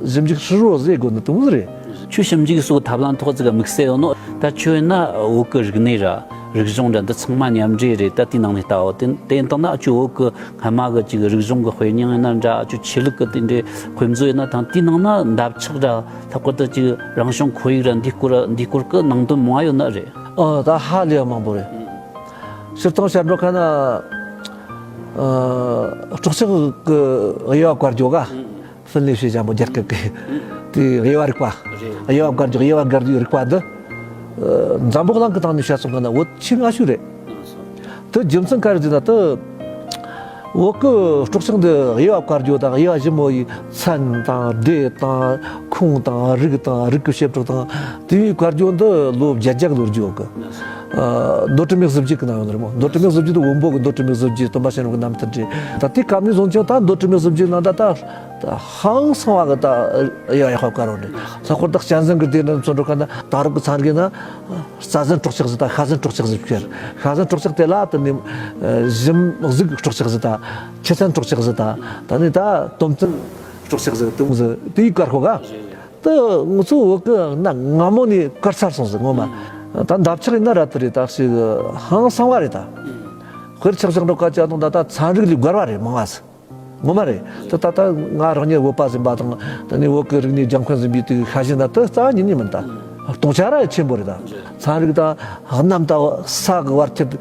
ཞིབ་འཇུག་ཧྲིལ་བོ་ཟིག་དགོས་ནི་དེ་མོ་ཟིག་རེད། ཁྱོད་ཞིབ་འཇུག་སོགས་ཐབས་ལམ་ཐོག་ཅིག་དམིགས་བསལ་ཡོད་ནོ། ད་ཁྱོད་ཡིན་ན་བོད་ཀྱི་རིག་གནས་ར་རིག་གཞུང་འདྲ་འདི་ཚང་མ་མཉམ་འདྲེས་རེད། ད་དེའི་ནང་ནས་ལྟ་བ་དེ་དེ་ཡིན་དང་ན་ཁྱོད་བོད་ཀྱི་སྔ་མ་གི་ཅིག་རིག་གཞུང་གི་དཔེ་རྙིང་ཡིན་ན་འདྲ། ཁྱོད་ཆོས་ལུགས་ཀྱི་དེ་འདྲའི་དཔེ་མཛོད་ཡིན་ན་ད་དེའི་ནང་ན་འདབ་ཆགས་ར་ལྷག་པར་དུ་ཅིག་རང་བྱུང་ཁོར་ཡུག་ར་འདིའི་སྐོར་འདིའི་སྐོར་གྱི་ནང་དོན་མང་ཡོད་ནི་རེད། ཨ་ད་ཧ་ལས་མང་པོ་རེད། སྤྱིར་བཏང་བཤད་འགྲོ་ཁ་ན་ཨ་སྲོག་ཆགས་ཀྱི་དབྱེ་བ་བཀར་རྒྱུ་ག། ཧྥིན་ལེ་ཞེས་བྱ་མོ་རྒྱལ་ཁབ་ཀྱི་དེའི་དབྱེ་བ་རིག་པ། དབྱེ་བ་བཀར་རྒྱུ་དབྱེ་བ་བཀར་རྒྱུའི་རིག་པ་འདི་ཨ་འཛམ་བུ་གླིང་གི་སྟེང་ནས་བཤད་སོང་གི་ན་བོད་ཆེས་སྔ་ཤོས་རེད། དེ་རྒྱུ་མཚན་ག་རེ་ཟེར་ན་དེ་བོད་ཀྱི་སྲོག་ཆགས་འདི་དབྱེ་བ་བཀར་རྒྱུ་དང་དབྱེ་བ་ཞིབ་མོ་ཡིས་མཚན་དང་སྡེ་དང་ཁོངས་དང་རིགས་དང་རིགས་ཀྱི་བྱེ་བྲག་དང་དེ་བས་བཀར་རྒྱུ་འདི་ལོ་བརྒྱད་བརྒྱ་གི་ལོ་རྒྱུས་ཡོད་གི། ཨ་མདོ་དྲི་མེད་གཟི་བརྗིད་ཀྱི་ནང་ཡོད་ནི་རེད་མོ། མདོ་དྲི་མེད་གཟི་བརྗིད་དེ་བོན་པོ་གི་མདོ་དྲི་མེད་གཟི་བརྗིད་སྟོན་པ་གཤེན་རབ་ཀྱི་རྣམ་ཐར་རེད། ད་དེ་སྐབས་ནས་བཟུང་ཀྱང་ད་མདོ་དྲི་མེད་གཟི་བརྗིད་ནང་ད་ད་ཧང་སང་བ་གི་ད་ཡ་ཡ་ཧོ་ཀ་རོ་རེད། ལྷག་པར་དུ་གཅན་གཟན་གྱི་སྡེ་འདི་ཚོ་འགྲོ་ཁ་ན་ད་རབས་ཀྱི་ཚན་རིག་ན་རྩྭ་གཟན་སྲོག་ཆགས་ཟེར། ད་ཤ་གཟན་སྲོག་ཆགས་ཟེར་ཁྱེར། ཤ་གཟན་སྲོག་ཆགས་དེ་ལ་དེ་ནི་ཞིམ་གཟུགས་སྲོག་ཆགས་ཟེར། ད་ཁྱི་ཚན་སྲོག་ཆགས་ཟེར། ད་ད་ནི་ད་དོམ་ཚན་སྲོག་ཆགས་ཟེར། དེ་མོ་ཟེར་དེ་ཡི་བཀར་ཁོ་ག། དེ་ང་ཚོ་བོད་ཀྱི་གནའ་སྔ་མོ་ནས་བཀར་ཚར་སོང་ཟིག་ངོ་མ། ད་འདབ་ཆགས་ཡིན་ན་ར་དེ་རེད། ད་ཞིག་ཧང་སང་བ་རེད་ད། དཔེར་ཆ་བཞག་འགྲོ་ཁ་ཅག་དང་ད་ད་ཚན་རིག་ལས་བརྒལ་བ་རེད་མང་བ་ཟིག་ངོ་མ་རེད། དེ་ད་ལྟ་ང་རང་ཉིད་བོད་པ་ཟིན་པ་དང་དེ་ནས་བོད་ཀྱི་རིག་གནས་སྦྱང་མཁན་ཟིན་པའི་དུས་ཤ་ཞེན་ན་དེ་རྩ་བ་ཉིད་ནས་མིན་ད། གཏོང་ཆ་ར་ཆེན་པོ་རེད་ད། ཚན་རིག་དང་གནམ་དང་ས་གི་བར་ཆད་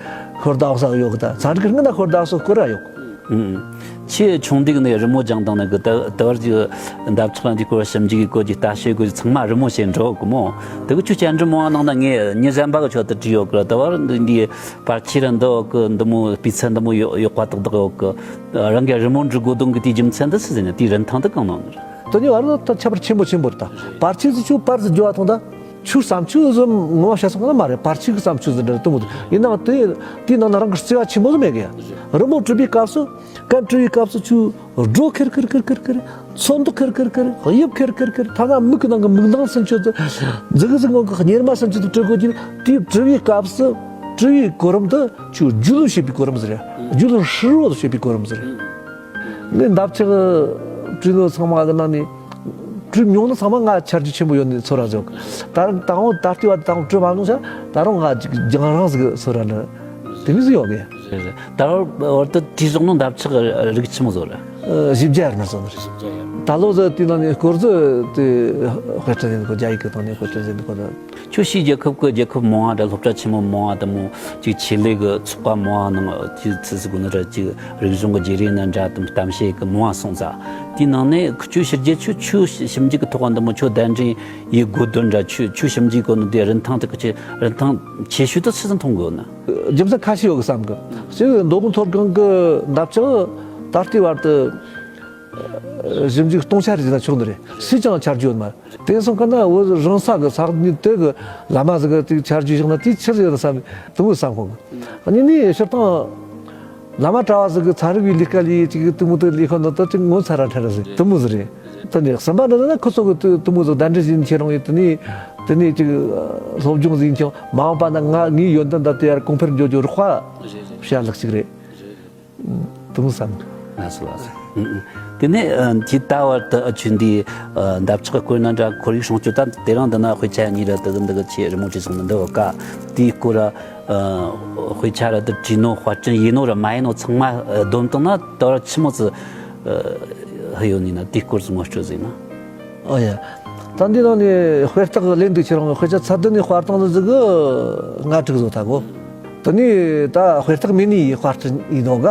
ཤོར་དག་ས་ཡོད་གི་ད། ཚན་རིག་སྔོན་ན་ཤོར་དག་ས་སྐོར་ར་ཡོད་གི། ཨུམ། ཆེས་ཆུང་དུས་ནས་རི་མོ་སྦྱང་དང་ནི་གི་ད་ད་བར་གྱི་འདབ་ཆགས་འདི་སྐོར་ཞིབ་འཇུག་གི་སྐོར་གྱི་ལྟ་བཤལ་སྐོར་གྱི་ཚང་མ་རི་མོ་བྱེད་འགྲོ་གི་མོ། དེ་གི་ཁྱོད་བཅར་འདྲི་མང་བ་གནང་ན་ངས་མྱི་གཞན་པ་གི་ཆོད་དུ་བྲིས་ཡོད་གི། ད་བར་འདི་འདི་པར་ཆས་ར་འདི་ཡོད་གི། འདི་མོ་སྤུས་ཚད་འདི་མོ་ཡོད་ཡོད་པ་ཏག་ཏག་ཡོད་གི། རང་གི་རི་མོ་འབྲི་དགོས་དོན་གི་དེའི་རྒྱུ་མཚན་འདི་སུ་ཟེར་ན་དེའི་རིན་ཐང་དེ་གང་ནང་ནི་རེད། དེ་ནི་བར་ལ་ད་ཁྱད་པར་ཆེན་པོ་ཆེན་པོ་རེད་ད། པར་ཆས་སུ་ཆུ་པར་ཟིག་རྒྱུ་བ་ཐོང་ད། ཆུ་བསམ་ཆུ་ཟིག་ངོ་མ་བཤད་སོང་ན་མ་རེད། པར་ཆས་གི་བསམ་ཆུ་ཟིག་འདྲ་དུ་མོ་ཡིན་ནའང་དེ་དེའི་ནང་ན་རང་གི་བརྩེ་བ་ཆེན་པོ་ཟིག་མེད་གི་ཡ། རི་མོ་བྲིས་པའི་སྐབས་སུ་སྐད་བྲིས་པའི་སྐབས་སུ་ཆུ་སྒྲོ་ཁེར་ཁེར་ཁེར་ཁེར་ཁེར། ཚོན་མདོག་ཁེར་ཁེར་ཁེར། དབྱིབས་ཁེར་ཁེར་ཁེར། ཐ་ན་མིག་གི་ནང་གི་མིག་མདངས་སུམ་ཅུ་དེ་ཟིག་ཟིག་ངང་གི་གཉེར་མ་སུམ་ཅུ་དེ་བྲི་དགོས་ཀྱི། དེ་བྲི་བའི་སྐབས་སུ་བྲི་བའི་གོ་རིམ་དེ་ཁྱོད་རྒྱུས་ལོན་བྱེད་པའི་གོ་རིམ་ཟིག་རེད། རྒྱུས་ལོན་ཧྲིལ་བོ་བྱེད་པའི་གོ་རིམ་ཟིག་རེད། ངས་འདབ་ཆགས་བྲིས་ནོ་ཚང་མ་གི་ནང་ནས་བྲིས་མྱོང་ནོ་ཚང་མ་ང་ཆ་རྒྱུས་ཆེན་པོ་ཡོད་ནི་ཚོར་ར་ཟོག། ད་རུང་ད་ལྟའི་བར་དུ་ད་རུང་བྲིས་མ་མྱོང་ཤག། ད་རུང་ང་ཅིག་རྒྱང་རིང་ཟིག་ཚོར་ར་ནི་དེ་མོ་ཟིག་ཡོད་གི། རེད་རེད། ད་བར་བར་དུ་བྲིས་སོང་ནོ་འདབ་ཆགས་རིགས་ཆི་མོ་ཟིག་རེད། ཨ། བཞི་བརྒྱ་ཡར་མར་སོང་ནི་རེད། ད་ལོ་ཟིག་དེའི་ནང་ནས་སྐོར་ཟིག་དེ་དཔེ་སྐྲུན་ཡིན་གོ། རྒྱ་ཡིག་གི་སྟེང་ནས་དཔེ་སྐྲུན་ཡིན་གོ་ད། ཁྱོད་ཕྱིའི་རྒྱལ་ཁབ་ཀྱི་རྒྱལ་ཁབ་མང་བ་དང་སློབ་གྲྭ་ཆེན་མོ་མང་བ་དང་མོ་ཅིག་ཆེད་ལས་ཀྱི་ཚོགས་པ་མང་བ་ནང་ཅིག་ཚིག་ཟིག་གོ་ནི་ར་ཅིག་རིག་གཞུང་གི་བརྗེ་རེས་ནི་འདྲ་དང་གཏམ་བཤད་ཀྱི་མང་བ་སོང་ཙང་། དེའི་ནང་ནས་ཁྱོད་ཕྱི་རྒྱལ་ཁྱོད་ཁྱོད་ཞིབ་འཇུག་གི་ཐོག་འདི་མོ་ཁྱོད་གདན་འདྲེན་ཡེད་དགོས་དོན་འདྲ། ཁྱོད་ཁྱོད་ཞིབ་འཇུག་གོ་ནི་དེ་རིན་ཐང་དེ་གི་ཆེ་རིན་ཐང་ཆེ་ཤོས་དེ་ཆི་ཟིག་མཐོང་གི་ཡོད་ན། རྒྱུ་མཚན་ཁ་ཤས་ཡོད་གི་བསམ་གི། གཅིག་མདོ་དབུས་མཐོ་སྒང་གི་འདབ་ཆགས་ད་ལྟའི་བར་དུ་ཞིབ་འཇུག་གཏོང་ཆ་རེད་ཟེར་ན་ཆོག་ནི་རེད། སུས་ཀྱང་ཆ་རྒྱུས་ཡོད་མ་རེད། དེ་སོང་ཁ་ན་བོད་རང་ས་གི་ས་གནས་དེ་གི་བླ་མ་ཟིག་གི་དེ་ཆ་རྒྱུས་བཞག་ན་དེ་ཆི་ཟིག་ཡོད་ན་བསམ་དུ་བསམ་ཁོང་གི། གཉིས་ནས་སྤྱིར་བཏང་བླ་མ་གྲྭ་བ་ཟིག་གི་ཚན་རིག་པའི་ལས་ཀ་ལས་ཅིག་དུ་མོ་དེ་ལས་ཁ་ན་ད་ཅིག་ངོ་ཚ་ར་ཁྲ་ར་ཟིག་དུ་མོ་ཟིག་རེད། དེ་ནས་གསུམ་པ་འདི་ན་ཁོ་ཚོ་གི་དུ་དུ་མོ་ཟིག་གདན་འདྲེན་བྱེད་ཁྱེད་རང་ཡིན། དེ་ནས་དེ་ནས་ཅིག་སློབ་སྦྱོང་ཟིག་ཡིན་ཀྱང་མ་འོངས་པ་ན་ང་ངའི་ཡོན་ཏན་ད་དེ་ཡར་གོང་འཕེལ་འགྲོ་རྒྱུ་རོགས་པ་བྱ་ལག་ཅིག་རེད། དུ་མོ་བསམ། ལགས་སོ་ལགས་སོ། ཨུ་ཨུ། དེ་ནས་ཨ་ཇི་ལྟ་བར་དུ་ཨ་ཆུ་འདི་ཨ་འདབ་ཆགས་སྐོར་ན་འདྲ་ཁོར་ཡུག་སྲུང་སྐྱོབ་ད་དེ་རིང་འདི་ན་དཔེ་ཆ་གཉིས་ར་དུ་གི་འདི་གི་ཆེ་རི་མོ་བྲིས་སོང་ནི་འདི་བ་ཀ་དེའི་སྐོར་ར་ཨ་དཔེ་ཆ་ར་དུ་བྲིས་ནོ་དཔར་སྐྲུན་ཡིན་ནོ་ར་མ་ཡིན་ནོ་ཚང་མ་ཨ་བསྡོམས་བཏང་ན་ད་བར་ཆི་མོ་ཟིག་ཨ་ཧ་ཡོད་ནི་ན་དེའི་སྐོར་ཟིག་ངོ་སྤྲོད་ཟིག་ན། ཨོ་ཡ། ད་འདི་ནང་ནས་དཔེ་རྟགས་ལེན་འདུག་ཁྱེད་རང་དཔེ་ཆ་ཚད་ལྡན་ནས་དཔར་བཏང་ནི་ཟིག་གི་ལྔ་དྲུག་བཟོ་ཐལ་གོ། དེ་ནས་ད་དཔེ་རྟགས་མེད་ནི་ཡི་དཔར་སྐྲུན་ཡིན་ནོ་ག།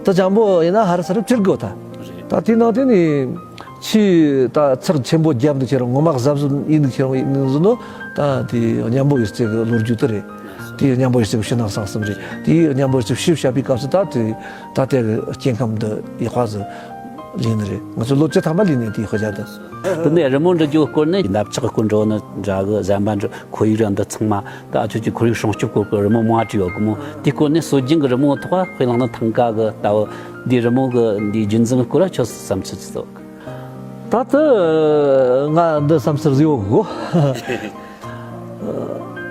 ད་ཅང་པོ་ཡིན་ན་ཧ་ར་ས་རུ་བཅུ་དགོ་ད། ད་དེ་ནང་དེ་ནས་ཆེས་ད་ཚགས་ཆེན་པོ་བརྒྱབ་འདུག་ཁྱེད་རང་ངོ་མ་གཟབ་གཟབ་ཡིན་འདུག་ཁྱེད་རང་ཡིན་ཟིན་ནོ། ད་དེ་གཉན་པོ་གཡུ་རྩེ་གི་ལོ་རྒྱུས་དེ་རེད། དེ་གཉན་པོ་གཡུ་རྩེ་གི་ཕྱི་ནང་གསང་གསུམ་རེད། དེ་གཉན་པོ་གཡུ་རྩེ་ཕྱི་བཤད་པའི་སྐབས་སུ་ད་དེ་ད་ལྟའི་སྐྱེ་ཁམས་འདི་ཡག་པ་ཟིག་ལས་ནི་རེད། ང་ཚོ་ལོ་བཅུ་ཐམ་པ་ལས་ནས་དེའི་དཔེ་ཆ་དེ། དེ་ནས་རི་མོ་འབྲི་རྒྱུ་སྐོར་ནས་འདབ་ཆགས་སྐོར་འགྲོ་ནི་འདྲ་གི་གཞན་པ་འགྲོ་ཁོར་ཡུག་ར་འདི་ཚང་མ་ད་ཨ་ཆོས་ཀྱི་ཁོར་ཡུག་སྲུང་སྐྱོབ་སྐོར་གི་རི་མོ་མང་བ་བྲིས་ཡོད་གི་མོ། དེའི་སྐོར་ནས་སྲོལ་རྒྱུན་གི་རི་མོ་ཐོག་དཔེ་བླངས་ན་ཐང་ག་གི་ལྟ་བུ་འདིའི་རི་མོ་གི་འདིའི་རྒྱུན་འཛིན་སྐོར་ལ་ཁྱོད་བསམ་ཚུལ་ཅི་ཟིག་ཡོད་གི། ད་ལྟ་ང་འདི་བསམ་ཚུལ་ཟིག་ཡོད་གི།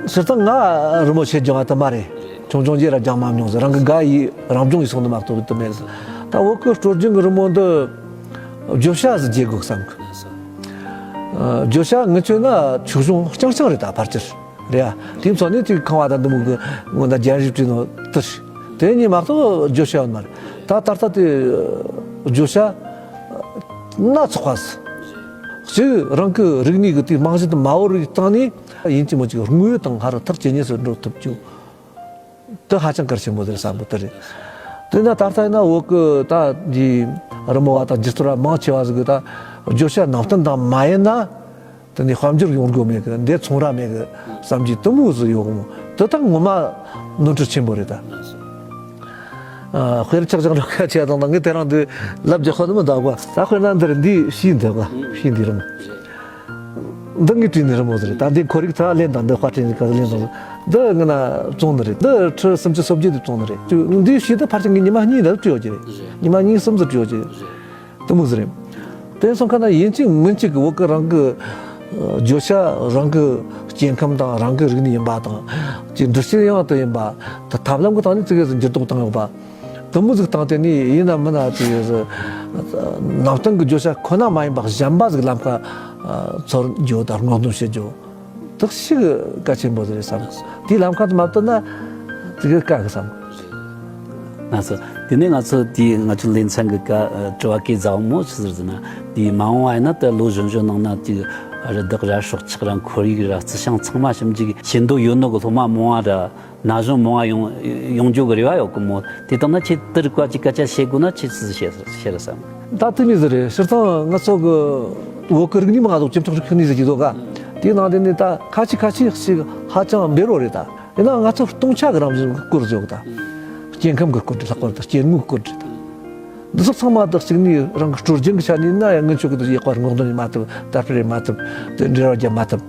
སྤྱིར་བཏང་ང་རི་མོ་བྱེད་རྒྱུ་ང་དུ་མ་རེད། ཆུང་ཆུང་རྗེས་ར་སྦྱངས་མ་མྱོང་ཟེར། རང་གི་དགའ་ཡི་རང་སྦྱོང་ཡིན་སོང་ནི་མ་གཏོགས་དུ་མེད་ཟེར། ད་བོད་གི་སྲོལ་རྒྱུན་གི་རི་མོ་འདི་བརྗོད་བྱ་ཟིག་བརྗེ་དགོས་བསམ་གི། ཨ། བརྗོད་བྱ་ངི་ཆོས་ན་ཆོས་གཞུང་རྐྱང་རྐྱང་རེད། ད་ཕལ་ཆེར་རེད་ཨ། དེ་ཚོ་ནི་དེ་ཁང་བ་དང་འདི་མོ་གི་སྔོན་ད་རྒྱན་རིས་བྲིས་ནོ་དེ་རེད། དེ་གཉིས་མ་གཏོགས་བརྗོད་བྱ་ཡོད་མ་རེད། ད་ད་ལྟ་དེ་བརྗོད་བྱ་སྣ་ཚོགས་པ་ཟིག་རང་གི་རིག་གནས་གི་དེ་རྨང་གཞི་དེ་མ་བོར་བའི་སྟེང་ནས། ཡིན་གཅིག་མིན་གཅིག་དངོས་ཡོད་དང་སྔར་ཐག་ཇེ་ཉེ་སུ་འགྲོ་ཐུབ་རྒྱུ་དེ་ཧ་ཅང་གལ་ཆེན་པོ་རེད་བསམ་གི། དེ་རེད། དེ་ན་ད་ལྟ་ཡིན་ན་བོད་གི་ད་འདི་རི་མོ་བ་དང་སྒྱུ་རྩལ་བ་མང་ཆེ་བ་ཟིག་གི་ད་བརྗོད་བྱ་ནང་བསྟན་དང་མ་ཡིན་ན་དེ་ནས་དཔལ་འབྱོར་ཡོང་སྒོ་མེད་གི། འདི་ཚོང་ར་མེད་གི་བསམ་གྱི་དེ་མོ་ཟིག་ཡོད་གི་མོ། དེ་ད་ངོ་མ་ནོར་འཁྲུལ་ཆེན་པོ་རེད་ད། ཨ། དཔེར་ཆ་བཞག་ན་ཁ་ཆེ་དང་ད་ངས་དེ་རིང་འདི་ལབ་རྒྱག་ཁོ་ནི་མི་འདུག་ག། ད་དཔེར་ན་འདིར་འདི་ཤིས་འདུག་ག། ཤིས་འདི་རིང་། འདི་ངས་བྲིས་ནི་རི་མོ་ཟིག་རེད། ད་འདི་ཁོར་ཡུག་ཚ་ལེན་དང་འདི་དཔར་སྐྲུན་གྱི་སྐབས་ལེན་དང་འདི་ངས་ན་བཙོང་ནི་རེད། འདི་ཁྲི་སུམ་ཅུ་སོ་བརྒྱད་དུ་བཙོང་ནི་རེད། འདི་ཤིས་འདི་ཕལ་ཆེར་ངས་ཉི་མ་གཉིས་འདི་བྲིས་ཡོད་ཀྱི་རེད། ཉི་མ་གཉིས་གསུམ་ཙམ་བྲིས་ཡོད་ཀྱི་རེད། དེ་མོ་ཟིག་རེད། དེ་སོང་ཁ་ན་ཡིན་གཅིག་མིན་གཅིག་གི་བོད་གི་རང་གི་ཨ་བརྗོད་བྱ་རང་གི་སྐྱེ་ཁམས་དང་རང་གི་རིག་གནས་ཡིན་པ་དང་ཅིག་འབྲི་ཆུ་ཡང་དུ་ཡིན་པ་ད་ཐབས་ལམ་གི་སྟེང་ནས་ཅིག་འགྱུར་ལྡོག་བཏང་ཡོད་པ། དུ་མོ་ཟིག་བཏང་སྟེ་ནི་ཡིན་ན་མིན་ན་དེ་ནང་བསྟན་གྱི་བརྗོད་བྱ་ཁོ་ན་མ་ཡིན་པ་གཞན་པ་ཟིག་ལམ་ཁ་ཨ་འཚོལ་རྒྱུ་དང་སྔོག་འདོན་བྱེད་རྒྱུ་དག་ཞིག་གལ་ཆེན་པོ་ཟིག་རེད་བསམ། དེའི་ལམ་ཁ་དུ་མ་བཏོན་ན་དེ་གི་དཀའ་གི་བསམ། ལགས་སོ། དེ་ནས་ང་ཚོ་དེའི་ང་ཚོའི་ལེ་ཚན་གྱི་ཀ་ཨ་དྲི་བ་གི་ཟབ་མོ་ཆི་ཟེར་ཟེར་ན། དེའི་མ་འོངས་པ་ཡིན་ན་ད་ལོ་གཞོན་གཞོན་ནང་ན་དེ་རི་དྭགས་ར་སྲོག་ཆགས་ར་ཁོར་ཡུག་ར་རྩི་ཤིང་ཚང་མ་ཞིབ་འཇུག་བྱེད་འདོད་ཡོད་ནོ་གི་སློབ་མ་མང་བ་ར་ན་གཞོན་མང་བ་ཡོང་ཡོང་རྒྱུ་གི་རེ་བ་ཡོད་གི་མོ། དེ་དང་ན་ཁྱེད་དེ་རིགས་ཀ་ཅིག་སྐད་ཆ་བཤད་དགོས་ན་ཁྱེད་ཆི་ཟིག་བཤད་བཤད་ར་བསམ། ད་དེ་མོ་ཟིག་རེད། སྤྱིར་བཏང་ང་ཚོ་གི་བོད་གི་རིག་གནས་མང་ཟིག་སྤྱི་ཚོགས་རིག་གནས་ཟིག་གི་ཟོ་ག་དེའི་ནང་དེ་ནས་ད་ཁ་ཅིག་ཁ་ཅིག་ཞིག་ཧ་ཅང་འབེལ་རོ་རེད་ད། ཡིན་ན་ང་ཚོ་སྟོང་ཆ་གི་རང་བཞིན་སྐོར་ཟིག་ཡོད་གི་ད། སྐྱེ་ཁམས་གི་སྐོར་རེད། ལྷག་པར་དུ་སྐྱེ་དངོས་གི་སྐོར་རེད་ད། འདི་ཚོ་ཚང་མ་དག་གཅིག་ནས་རང་གི་སྲོལ་རྒྱུན་གི་ཆ་ནས་ན་ཡང་ངན་ཆོག་གི་དུ་ཡག་པར་སྔོག་འདོན་ཡེད་མ་ཐུབ། དར་སྤེལ་ཡེད་མ་ཐུབ། དེ་འབྲེལ་བ་རྒྱབ་མ་ཐུབ།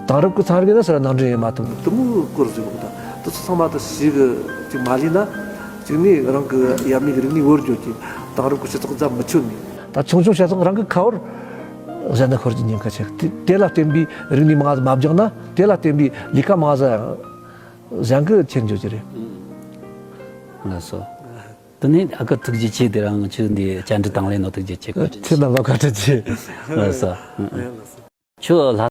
དེང་རབས་ཀྱི་ཚན་རིག་ནི་ཟེར་ན་ནང་འདྲེན་ཡེད་མ་ཐུབ། དེ་མོའི་སྐོར་ཟིག་ཡོད་གི་ད། དེ་ཚོ་ཚང་མ་དག་ཞིག་གི་ཅིག་མ་ལས་ན། གཅིག་ནས་རང་གི་ཡབ་མེས་ཀྱི་རིག་གནས་བོར་འགྱོ་གི། དེང་རབས་ཀྱི་སྤྱི་ཚོགས་རྫ་མི་ཆོད་ནས། ད་ཆུང་ཆུང་བྱས་ཙང་རང་གི་ཁ་བར་གཞན་དག་ཤོར་གྱི་ཉེན་ཁ་ཆེ། དེ་དེ་ལ་བརྟེན་པའི་རིག་གནས་མང་ཟིག་མ་སྦྱངས་ན། དེ་ལ་བརྟེན་པའི་ལས་ཀ་མང་ཟིག་གཞན་གི་ཁྱེར་འགྱོ་གི་རེད། ལགས་སོ། དེ་ནས་ཨ་ཁུ་ཐུགས་རྗེ་ཆེ། དེ་རིང་ཁྱོད་འདི་བཅར་འདྲི་དང་ལེན་ནོ་ཐུགས་རྗེ་ཆེ། བཀའ་དྲིན་ཆེ། ཁྱེད་རྣམས་ལ་བཀའ་དྲིན་ཆེ། ལགས་སོ། ཁྱོད་ལྷ་